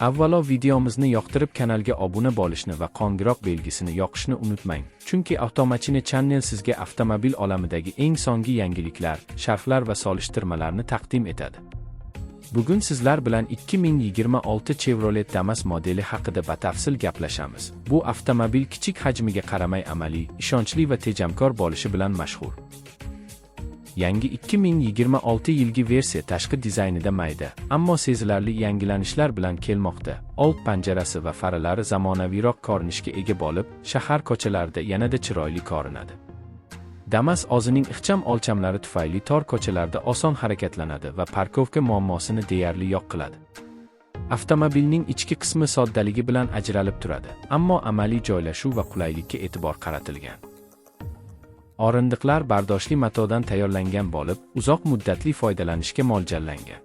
Avvalo videomizni yoqtirib, kanalga obuna bo'lishni va qo'ng'iroq belgisini yoqishni unutmang. Chunki Avtomachina Channel sizga avtomobil olamidagi eng so'nggi yangiliklar, sharhlar va solishtirmalarni taqdim etadi. Bugun sizlar bilan 2026 Chevrolet Damas modeli haqida batafsil gaplashamiz. Bu avtomobil kichik hajmiga qaramay amaliy, ishonchli va tejamkor bo'lishi bilan mashhur. Yangi 2026 yilgi versiya tashqi dizaynida mayda, ammo sezilarli yangilanishlar bilan kelmoqda. Old panjarasi va faralari zamonaviyroq ko'rinishga ega bo'lib, shahar ko'chalarida yanada chiroyli ko'rinadi. Damas o'zining ixcham o'lchamlari tufayli tor ko'chalarda oson harakatlanadi va парковка muammosini deyarli yo'q qiladi. Avtomobilning ichki qismi soddaligi bilan ajralib turadi, ammo amaliy joylashuv va qulaylikka e'tibor qaratilgan. O'rindiqlar bardoshli matodan tayyorlangan bo'lib, uzoq muddatli foydalanishga mo'ljallangan.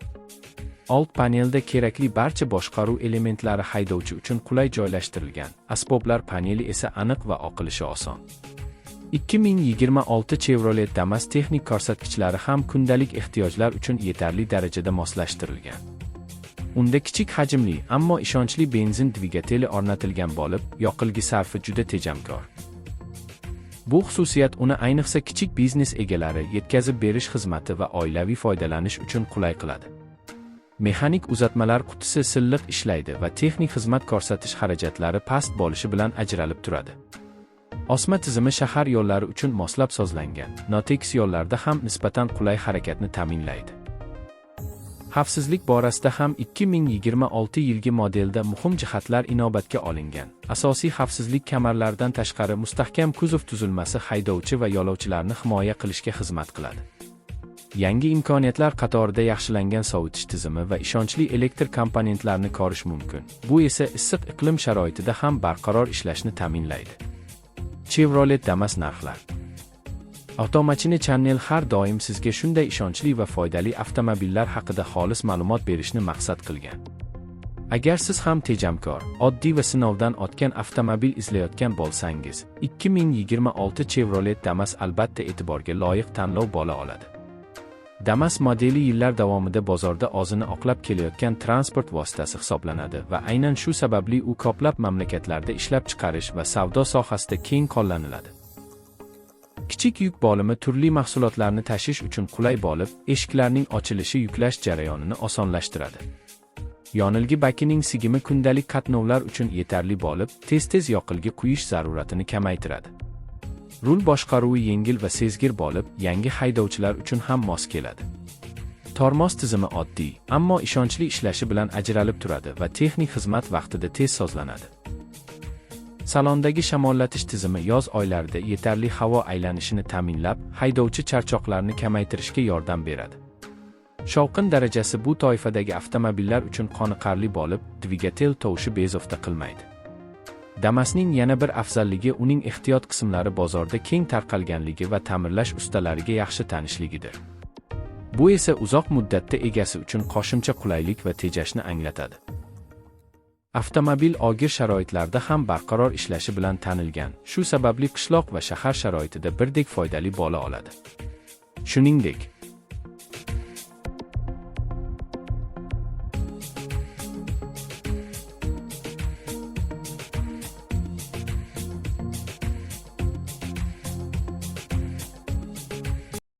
Old panelda kerakli barcha boshqaruv elementlari haydovchi uchun qulay joylashtirilgan, asboblar paneli esa aniq va o'qilishi oson. 2026 Chevrolet Damas texnik ko'rsatkichlari ham kundalik ehtiyojlar uchun yetarli darajada moslashtirilgan. Unda kichik hajmli, ammo ishonchli benzin dvigateli o'rnatilgan bo'lib, yoqilg'i sarfi juda tejamkor. Bu xususiyat uni ayniqsa kichik biznes egalari, yetkazib berish xizmati va oilaviy foydalanish uchun qulay qiladi. Mexanik uzatmalar qutisi silliq ishlaydi va texnik xizmat ko'rsatish xarajatlari past bo'lishi bilan ajralib turadi. Osma tizimi shahar yo'llari uchun moslab sozlangan, notekis yo'llarda ham nisbatan qulay harakatni ta'minlaydi. Xavfsizlik borasida ham 2026 yilgi modelda muhim jihatlar inobatga olingan. Asosiy xavfsizlik kamarlaridan tashqari mustahkam kuzov tuzilmasi haydovchi va yo'lovchilarni himoya qilishga xizmat qiladi. Yangi imkoniyatlar qatorida yaxshilangan sovutish tizimi va ishonchli elektr komponentlarini ko'rish mumkin. Bu esa issiq iqlim sharoitida ham barqaror ishlashni ta'minlaydi. Chevrolet Damas narxlar. Avtomachina Channel har doim sizga shunday ishonchli va foydali avtomobillar haqida xolis ma'lumot berishni maqsad qilgan. Agar siz ham tejamkor, oddiy va sinovdan o'tgan avtomobil izlayotgan bo'lsangiz, 2026 Chevrolet Damas albatta e'tiborga loyiq tanlov bo'la oladi. Damas modeli yillar davomida bozorda o'zini oqlab kelayotgan transport vositasi hisoblanadi va aynan shu sababli u ko'plab mamlakatlarda ishlab chiqarish va savdo sohasida keng qo'llaniladi. Kichik yuk bo'limi turli mahsulotlarni tashish uchun qulay bo'lib, eshiklarning ochilishi yuklash jarayonini osonlashtiradi. Yonilgi bakining sigimi kundalik qatnovlar uchun yetarli bo'lib, tez-tez yoqilg'i quyish zaruratini kamaytiradi. Rul boshqaruvi yengil va sezgir bo'lib, yangi haydovchilar uchun ham mos keladi. Tormoz tizimi oddiy, ammo ishonchli ishlashi bilan ajralib turadi va texnik xizmat vaqtida tez sozlanadi. Salondagi shamollatish tizimi yoz oylarida yetarli havo aylanishini ta'minlab, haydovchi charchoqlarni kamaytirishga yordam beradi. Shovqin darajasi bu toifadagi avtomobillar uchun qoniqarli bo'lib, dvigatel tovushi bezovta qilmaydi. Damasning yana bir afzalligi uning ehtiyot qismlari bozorda keng tarqalganligi va ta'mirlash ustalariga yaxshi tanishligidir. Bu esa uzoq muddatda egasi uchun qo'shimcha qulaylik va tejashni anglatadi. Avtomobil og'ir sharoitlarda ham barqaror ishlashi bilan tanilgan. Shu sababli qishloq va shahar sharoitida birdek foydali bo'la oladi. Shuningdek,